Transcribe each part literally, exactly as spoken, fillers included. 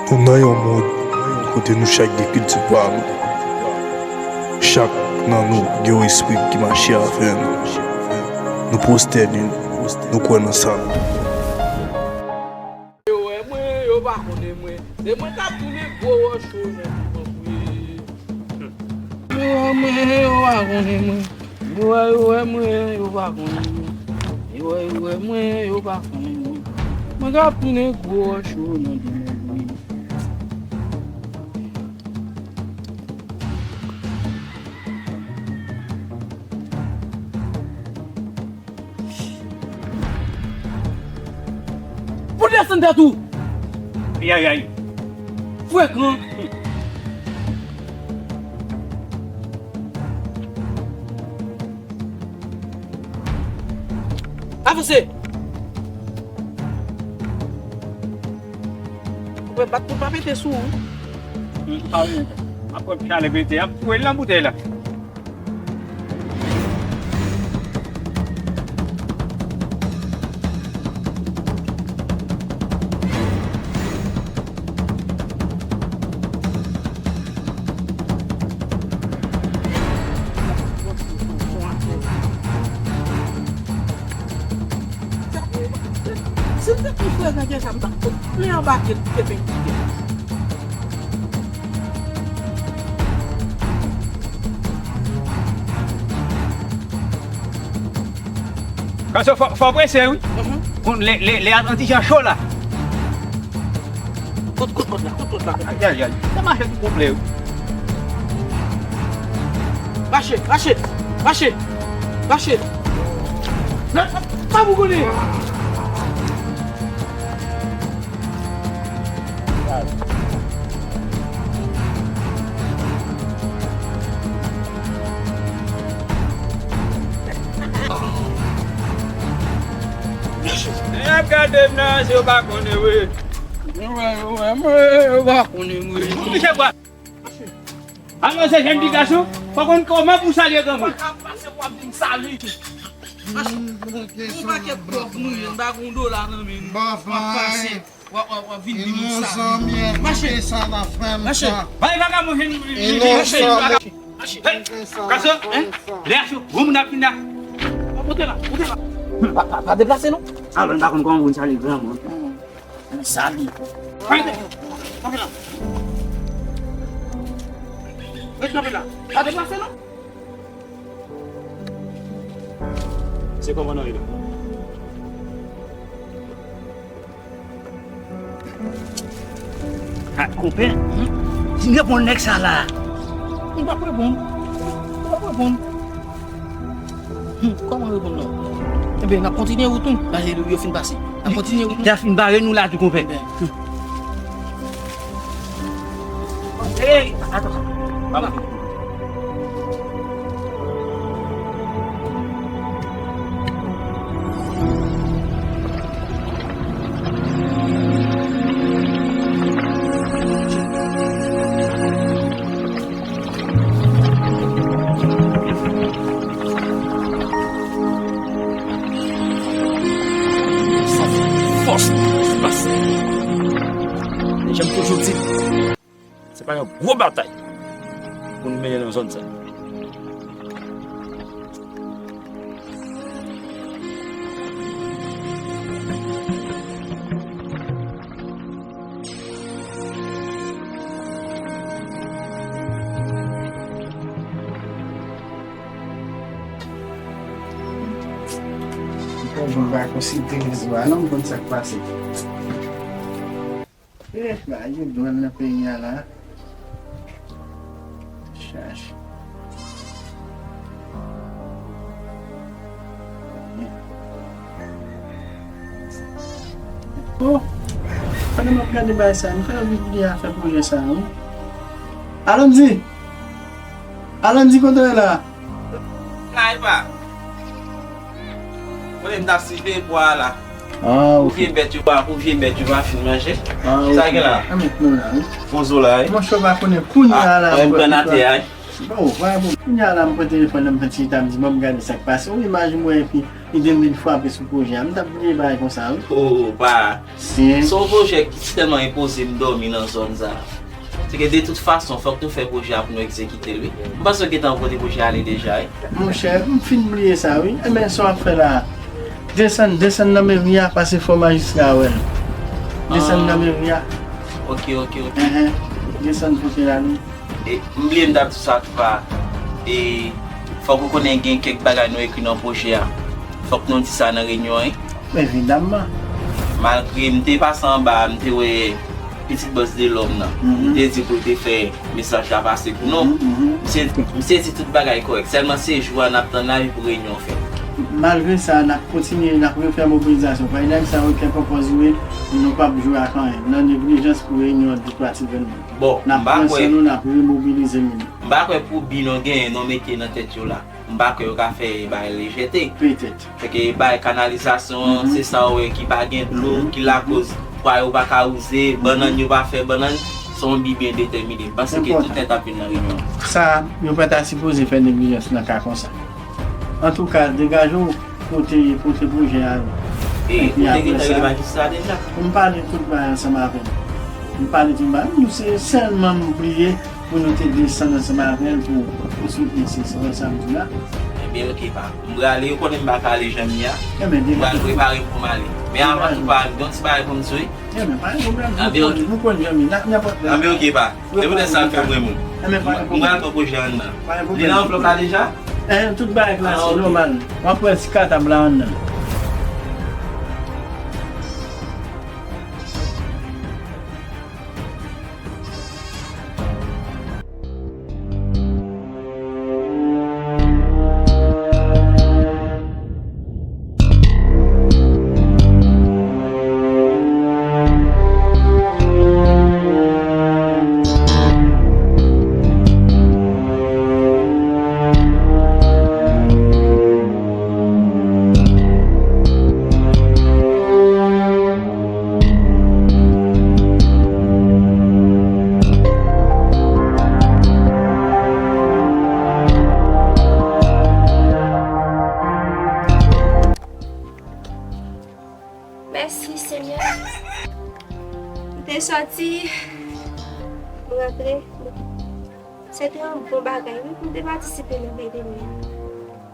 Nou nan yon mond kote nou chak gen kilti pa nou. Chak nan nou gen yon espri ki mache avè nou. Nou pwostène, nou kwè nan sa nou. Yo wè mwen, yo pa konnen mwen. Se mwen k ap tounen gwo wòch yo nan mwen. Yo wè mwen, yo pa konnen mwen. Yo wè, yo wè mwen, yo pa konnen mwen. Yo wè, yo wè mwen, yo pa konnen mwen. Mwen k ap tounen gwo wòch yo nan mwen. Pou desann tèt ou! Ayayay! Frekan! Avanse! Ou pral bat pou pa pete sou ou. Apre m chale pete, ap foure l nan boutèy la. Si m te konn frè nèg sa, m t ap fout plen anba pye l pou te peye pye. Paske fò, fò prese, wi. Mhm. Kon lè, lè, lè Atlantik an cho la. Kot, kot, kot la, kot, kot la. Ayayay, sa mache tou konplè, wi. Mache, mache, mache, mache. Nan, pa pou konnen. Nèg ap gade m nan, se yo pa konnen vre. Yo wè, yo wè mwen, yo pa konnen mwen. Alò, se jèn ti gason, fò konn kòman pou salye granmoun. W ap pase, w ap vin salye. Mache. Yon pakèt bòf nou ye, m pa gon dola nan men nou. W ap pase, w ap, w ap, w ap vin di nou salye. Mache. Mache. Bay vagabon jèn, mache. Mache. Hey, gason, hein? Lè a cho, granmoun ap vin la. Monte la, monte la. Pa, pa, pa deplase non. Alò, m pa konn kòman pou n salye granmoun. Ann sali. Kanpe la. Kanpe la. Ret kanpe la. Pa deplase non. Se kòmandan yo la. Ha, konpè, hmm? Si n reponn nèg sa la. M p ap reponn. M p ap reponn. Hmm, kòman reponn non? Ebyen, n ap kontinye wout nou. Paske yo fin pase. N ap kontinye wout nou. Li fin bare nou la tou, konpè. Ebyen. Hey, atann. Fòs, fòs. Jan m toujou di, se pa yon gwo batay pou n mennen nan zòn sa. M pa janm pa konsidere zwa non, m konn sa k pase. Eh, ba yo dwàn nan peyi a la. Chache. Oh, pandan m ap gade bagay sa, m fè anvi vini a fè pwojè sa, wi. Alonzi! Alonzi, kote w ye la? Kay pa. Kote m ta sijte bwa la. Ah, pou vye bèt yo pa, pou vye bèt yo pa fin manje. Ah, sa gen la? An met nou la, wi. Fon zo la, wi. Monchè, w pa konnen kounye a la. Ah, m pran atè a, wi. Bon, vagabon, kounye a la, m pran telefòn nan, m fè ti chita, m di, "Ban m gade sa k pase." Yon imaj m wè, epi Ide m vin frape sou pwojè a. M t ap bliye bagay konsa, wi. Oh, pa. Si. Se yon pwojè ki tèlman enpoze m dòmi nan zòn sa. Se ke de tout fason, fòk nou fè pwojè a pou nou egzekite l, wi. M panse w gentan kote pwojè a ale deja, wi. Monchè, m fin bliye sa, wi. Enben, sa w ap fè la a? Desann, desann nan meri a, pase fò majistra a wè l. Desann nan meri a. Ok, ok, ok. Enhen. Desann kote l ale. E, m bliye m t ap di sa tou pa. E, fòk ou konnen gen kèk bagay nou ekri nan pwojè a. Fòk nou di sa nan reyinyon an, wi. Evidamman. Malgre m te pase anba, m te wè pitit bòs de lòm nan. M te di pou l te fè mesaj la pase pou nou. Misye, misye di tout bagay kòrèk. Sèlman se jou a n ap tann la wi pou reyinyon an fèt. Malgre sa, n ap kontinye, n ap refè mobilizasyon. Paske nèg sa yo, kèlkonpòz yo ye, nou p ap jwe ak anyen. Nan neglijans pou reyinyon an deplase vennde. Bon, n ap pran san nou, n ap remobilize moun yo. M pa kwè pou bi nou genyen, nou mete nan tèt yo la. M pa kwè yo ka fè bagay lejète. Petèt. Fè ke bay kanalizasyon, se sa w wè ki pa gen dlo, ki lakoz pwa yo pa ka wouze, bannann yo pa fè bannann, se yon bi byen detèmine. M panse ke tout nèt ap vin nan reyinyon. Sa, yo pa ta sipoze fè neglijans nan ka konsa. Antouka, degaje w pote, pote pwojè a. E, ou te gentan rele majistra deja? Pou m pale tout bagay ansanm avè l. M pale tout bagay. Nou se sèlman m bliye pou nou te desann ansanm avè l pou, pou soutni se, se wè sa m di la. Ebyen, oke, pa. M prale, yo konnen m pa ka ale jan m ye a. Ebyen, m pral prepare m pou m ale. Men avan tou, pa, m gen yon ti bagay pou m di w, wi. Ebyen, pa gen pwoblèm. Ebyen, oke. Nou konn jan m ye. N ap, n ap, n ap. Ebyen, oke, pa. Se poutèt sa m fè m renmen w. Ebyen, pa gen pwoblèm. M pral pran pwojè an nan. Pa gen pwoblèm. Li nan anvlòp la deja? Eh, tout bagay klase, nòmal. W ap wè ti katab la anndan. Mèsi, Senyè. M te sòti, m rantre. Se te yon bon bagay, wi, pou m te patisipe nan veye de nwi a.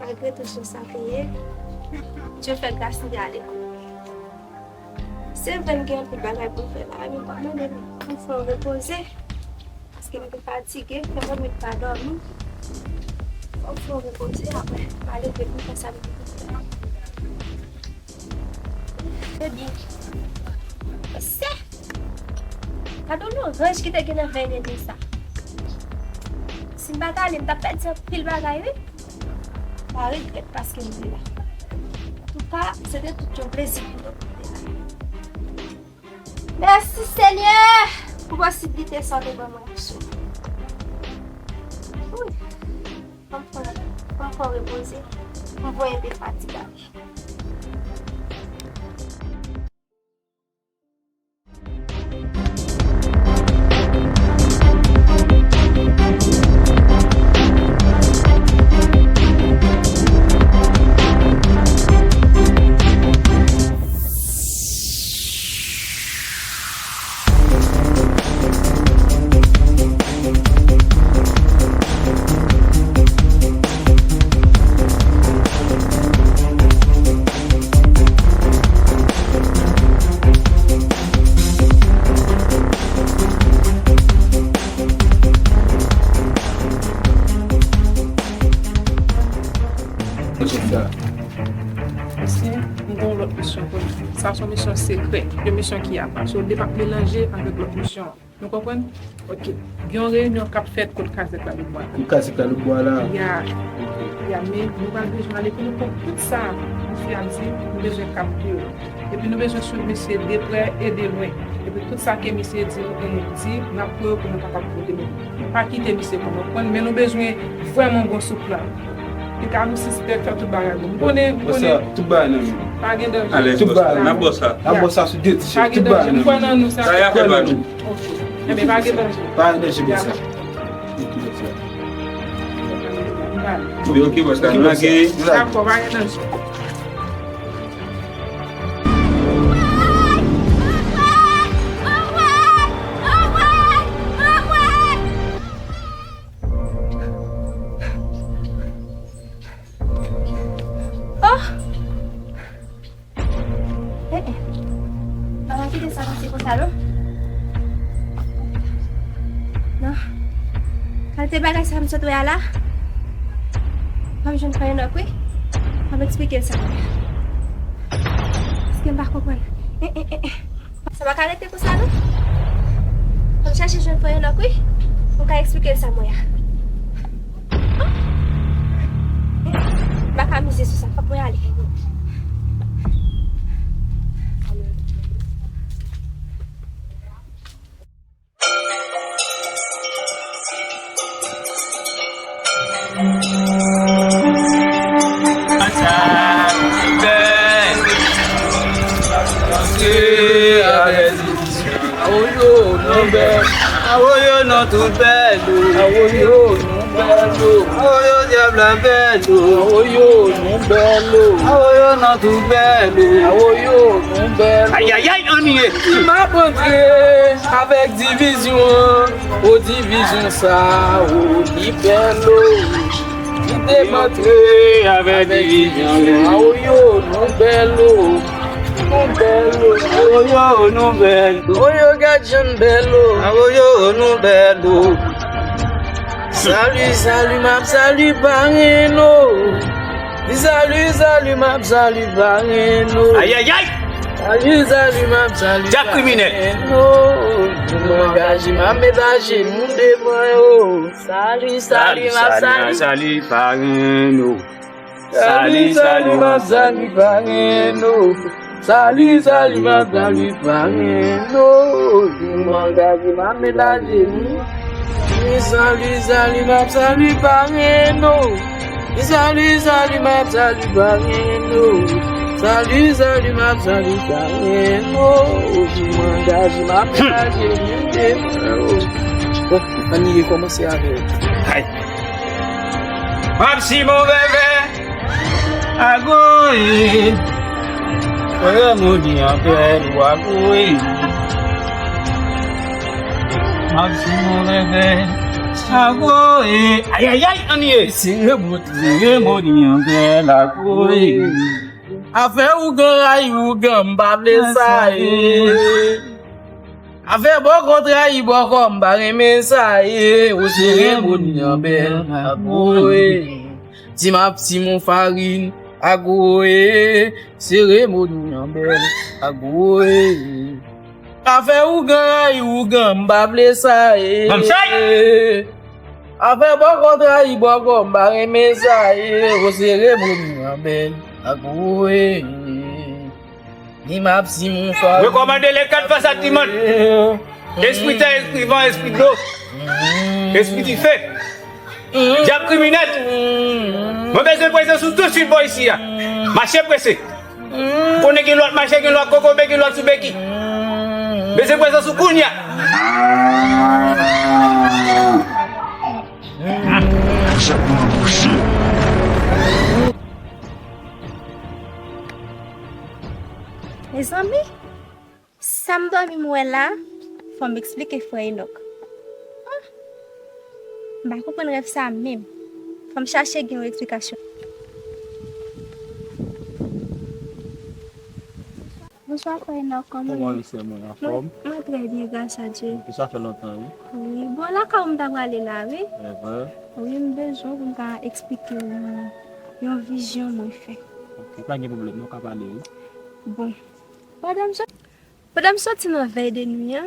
Malgre tout jan sa te ye, Dye fè gras li ale. Se vre m gen anpil bagay pou m fè la, men m ap mande pou m fè yon repoze. Paske m te fatige, fè mwen menm pa dòmi. Fò m fè yon repoze, apre, m a leve pou m fè sa m gen pou m fè. Ebyen, se gade yon loranj ki te gen nan veye de nwi sa. Si m pa t ale, m t ap pèdi anpil bagay, wi. M pa regrèt paske m te la. Antouka, se te tout yon plezi pou mwen pou m te la. Mèsi, Senyè, pou posiblite sa w te ban mwen pou sove. Wi. Fò m fè, fò m fè w repoze. M voye enpe fatig ale. Paske m gen yon lòt misyon pou nou. Sa se yon misyon sekrè, yon misyon ki apa. So, li pa melanje avèk lòt misyon. Nou konprann? Ok. Gen yon reyinyon k ap fèt kot kazèk Lalobwa la. Kot kazèk Lalobwa la? Ya. Ok. Ya, men nou pral bezwen ale pou nou pran tout sa misye ap di, nou bezwen kapte yo. Epi nou bezwen swiv misye de prè e de lwen. Epi tout sa ke misye di, eh, di, n ap pran yo pou nou kapab pote nou. Pa kite misye pou nou pran, men nou bezwen vrèman gon sou plan. Pita nou sispèk fè tout bagay bon. M konnen, m konnen. Tout bagay nan men. Pa gen danje. Alèz, tout bagay nan men. N ap ba w sa. N ap ba w sa sou de ti chèf. Tout bagay nan men. M kwè nan nou sa. Sa y ap fè pa nou. Ok. Enben, pa gen danje. Pa gen danje pou sa. Ok, bòs la, nou lage. Dakò, pa gen danje. Kite sa pase konsa non. Non. Kalite bagay sa m sot wè a la. Fò m jwenn frè Enòk wi. Fò m eksplike l sa m wè. Paske m pa konprann. Eh, eh, eh, eh. Sa pa ka rete konsa non. Fò m chache jwenn frè Enòk wi. Pou m ka eksplike l sa m wè a. M pa ka mize sou sa, fòk mwen ale. Awoyo, non bèl. Awoyo, non tout bèl. Awoyo, non bèl. Awoyo, dyab la bèl. Awoyo, non bèl. Awoyo, non tout bèl. Awoyo, non bèl. Ayayay, anniye. M ap antre avèk divizyon an. O divizyon sa, o li bèl. Kite m antre avèk divizyon an. Awoyo, nou bèl o. Nou bèl o. Awoyo, nou bèl o. Oyo, gad jan n bèl o. Awoyo, nou bèl o. Sali, sali, m ap sali parenn o. Sali, sali, m ap sali parenn o. Ayayay! Sali, sali, m ap sali parenn o. Dyab kriminèl. M angaje, m ap met ajenou devan yo. Sali, sali, m ap sali. Sali, sali, parenn o. Sali, sali, m ap sali parenn o. Sali, sali, m ap sali parenn o. M angaje, m ap met ajenou. Sali, sali, m ap sali parenn o. Sali, sali, m ap sali parenn o. Sali, sali, m ap sali parenn o. M angaje, m ap met ajenou devan yo. Bon, ann ye kòmanse avè yo. Hay. M ap si bon vèvè. Agoye. Frè Modi an pèdi w agoye. M ap si bon vèvè. Agoye. Ayayay, anniye. Sere bout, sere Modi an pèdi agoye. Afè ougan rayi ougan, m pa vle sa ye. Afè bòkò trayi bòkò, m pa renmen sa ye. Ou sere Modi an bèl, agoye. Ti m ap ti mon farin, agoye. Sere Modi an bèl, agoye. Afè ougan rayi ougan, m pa vle sa ye. Manm chay! Afè bòkò trayi bòkò, m pa renmen sa ye. Ou sere Modi an bèl, agoye. Ni m ap si mon fwa. Rekòmande le kat fas a Timan. Espri tè, espri van, espri dlo. Espri dife. Dyab kriminèl. Mwen bezwen prezans ou tousuit bò isi a. Mache prese. Konnen gen lòt mache, gen lòt kokobe, gen lòt sou beki. Bezwen prezans ou kounye a. Mezanmi, sa m dòmi m wè la, fò m eksplike frè Enòk. Ah, m pa konprann rèv sa menm. Fò m chache gen yon eksplikasyon. Bonswa, frè Enòk, kòman w ye? Kòman w ye, sè mwen? Anfòm? Mwen, mwen trè byen, gras a Dye. Wi, sa fè lontan, wi. Wi, bon, lakay ou m ta prale la, wi. Evre? Wi, m bezwen w pou m ka eksplike w yon, yon vizyon mwen fè. Ok, pa gen pwoblèm, nou ka pale, wi. Bon, pandan m sot-, pandan m soti nan vèy de nwi an,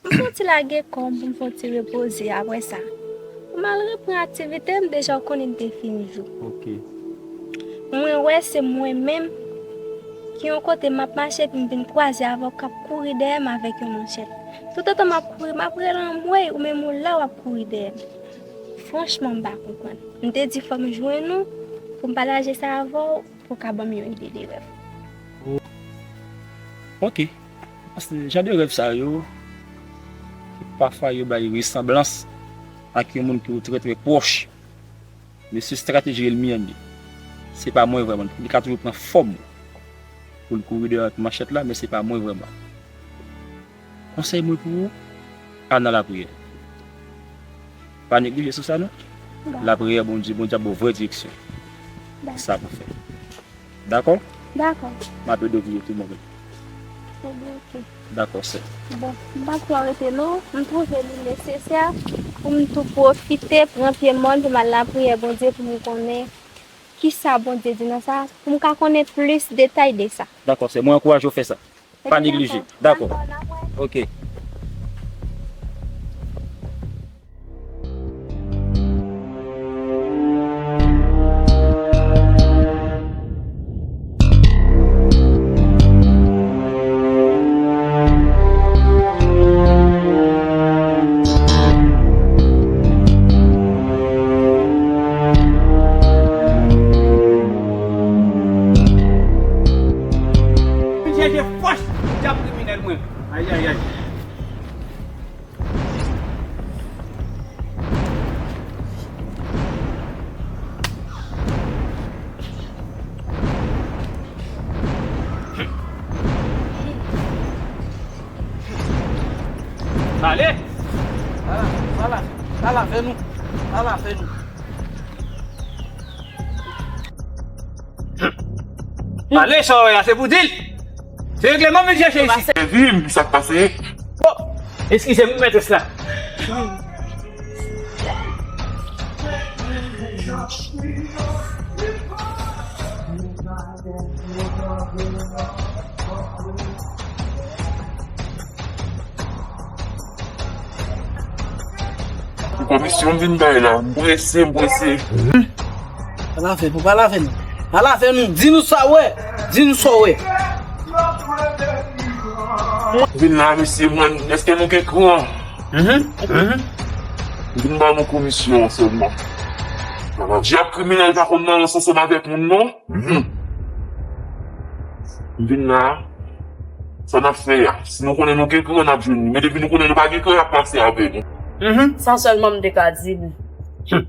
m soti lage kò m pou m fè yon ti repoze. Apre sa, pou m al reprann aktivite m, deja w konnen m te fin jou. Ok. Mwen wè se mwen menm ki yon kote m ap mache epi m vin kwaze avè w k ap kouri dèyè m avèk yon manchèt. Toutotan m ap kouri, m ap rele anmwey, ou menm ou la w ap kouri dèyè m. Franchman, m pa konprann. M te di fò m jwenn ou pou m pataje sa avè w, pou w ka ban m yon ide de rèv. Ok. Paske jan de rèv sa yo, pafwa yo bay resanblans ak yon moun ki w trè, trè pwòch. Men se estrateji ènmi an li ye. Se pa mwen vrèman. Li ka toujou pran fòm pou l kouri dèyè ak manchèt la, men se pa mwen vrèman. Konsèy mwen pou ou, al nan lapriyè. Pa neglije sou sa non. Dakò. Lapriyè, Bondye, Bondye ap ba w vrè direksyon. Dakò. Sa pou fè. Dakò? Dakò. M ap ede w pou yo tou, mwen menm. Dakò, sè. Bon, m p ap twò rete non. M twouve li nesesè pou m tou pwofite pran pye mòn pou m al lapriyè Bondye pou m konnen kisa Bondye di nan sa, pou m ka konnen plis detay de sa. Dakò, sè. Mwen ankouraje w fè sa. Pa neglije. Dakò. Ok. Vin chèche fòs, dyab kriminèl mwen. Ayayay. Ale! Ala, ala, ala, fè nou. Ala, fè nou. Ale, sa w wè a, se pou di l. Se regleman m vin chèche isi. Evi m, sa k pase? O, eskize m, mètres la. Pou komisyon m vin bay la, m prese, m prese. Pa lave nou, pa lave nou. Pa lave nou, di nou sa w wè. Di nou sa w wè. Vin la, mesye, mwen, èske nou gen kran? Mhm, mhm. Vin ba nou komisyon an sèlman. Dyab kriminèl pa konn nan ranse ansanm avèk moun, non. Mhm. M vin la, sa n ap fè a? Si nou konnen nou gen kran, n ap jwenn li. Men depi nou konnen nou pa gen kran, y ap pase avè nou. Mhm. Sa sèlman m te ka di nou. Hmm.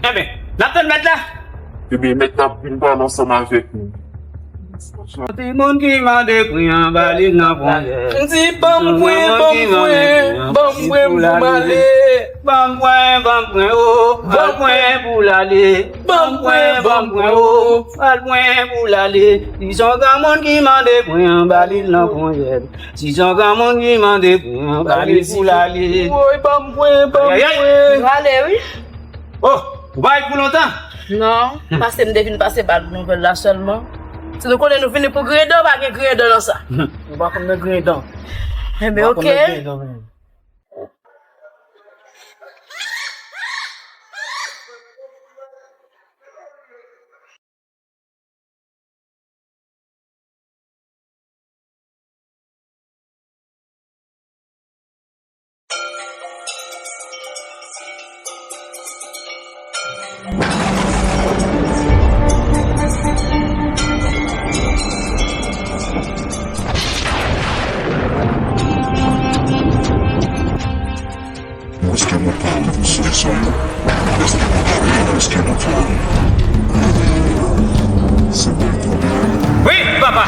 Enben, n ap tann mèt la. Ebyen, mèt la ap vin pale ansanm avèk nou. Timoun ki mande kwen anba li nan ponyèt. M di, ban m kwen, ban m kwen, ban m kwen pou m ale. Ban m kwen, ban m kwen, o, ban m kwen pou l ale. Ban m kwen, ban m kwen, o, al kwen pou l ale. Si se yon granmoun ki mande kwen anba li nan ponyèt. Si se yon granmoun ki mande kwen anba li pou l ale. Woy, ban m kwen, ban m kwen. Ayayay. Ou ale, wi. O, ou pa ret pou lontan? Non, pase m te vin pase ba l nouvèl la sèlman. Si nou konnen nou vini pou griyen dan, pa gen griyen dan nan sa. Nou pa konn nan griyen dan. Enben, ok. Èske nou pare pou solisyon yo? Èske nou pare? Èske nou pare? Wi, papa!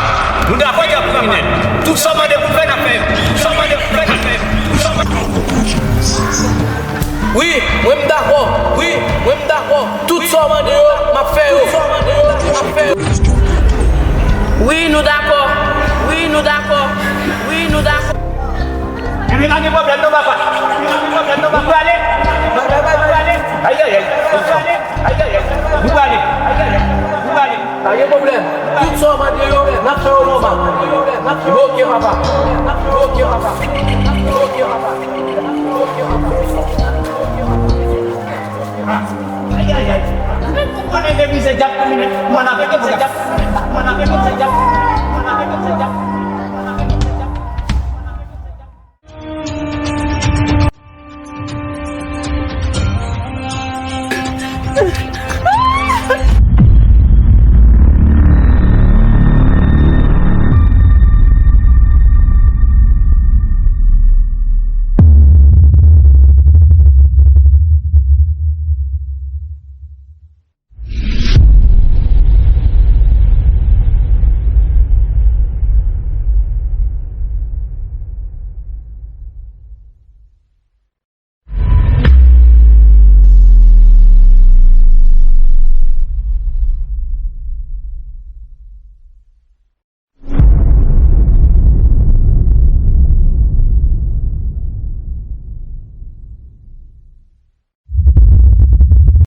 Nou dakò, dyab kriminèl. Tout sa w mande pou n fè, n ap fè yo. Tout sa w mande pou n fè, n ap fè yo. Tout sa w mande pou n fè, n ap fè yo. Wi, mwen m dakò. Wi, mwen m dakò. Tout sa w mande yo, m ap fè yo. Tout sa w mande yo, m ap fè yo. Wi, nou dakò. Wi, nou dakò. Wi, nou dakò. Enben, pa gen pwoblèm non, papa. Pa gen pwoblèm non, papa. Nou prale. Nou prale. Ayayay. Nou prale. Ayayay. Nou prale. Nou prale. Pa gen pwoblèm. Tout sa w mande yo, n ap fè yo nòmal. N ap fè yo nòmal. Ok, papa. Ok, papa. Ok, papa. Ayayay. Mwen konprann enben mizè dyab kriminèl. Mwen avèk mizè dyab. Mwen avèk mizè dyab.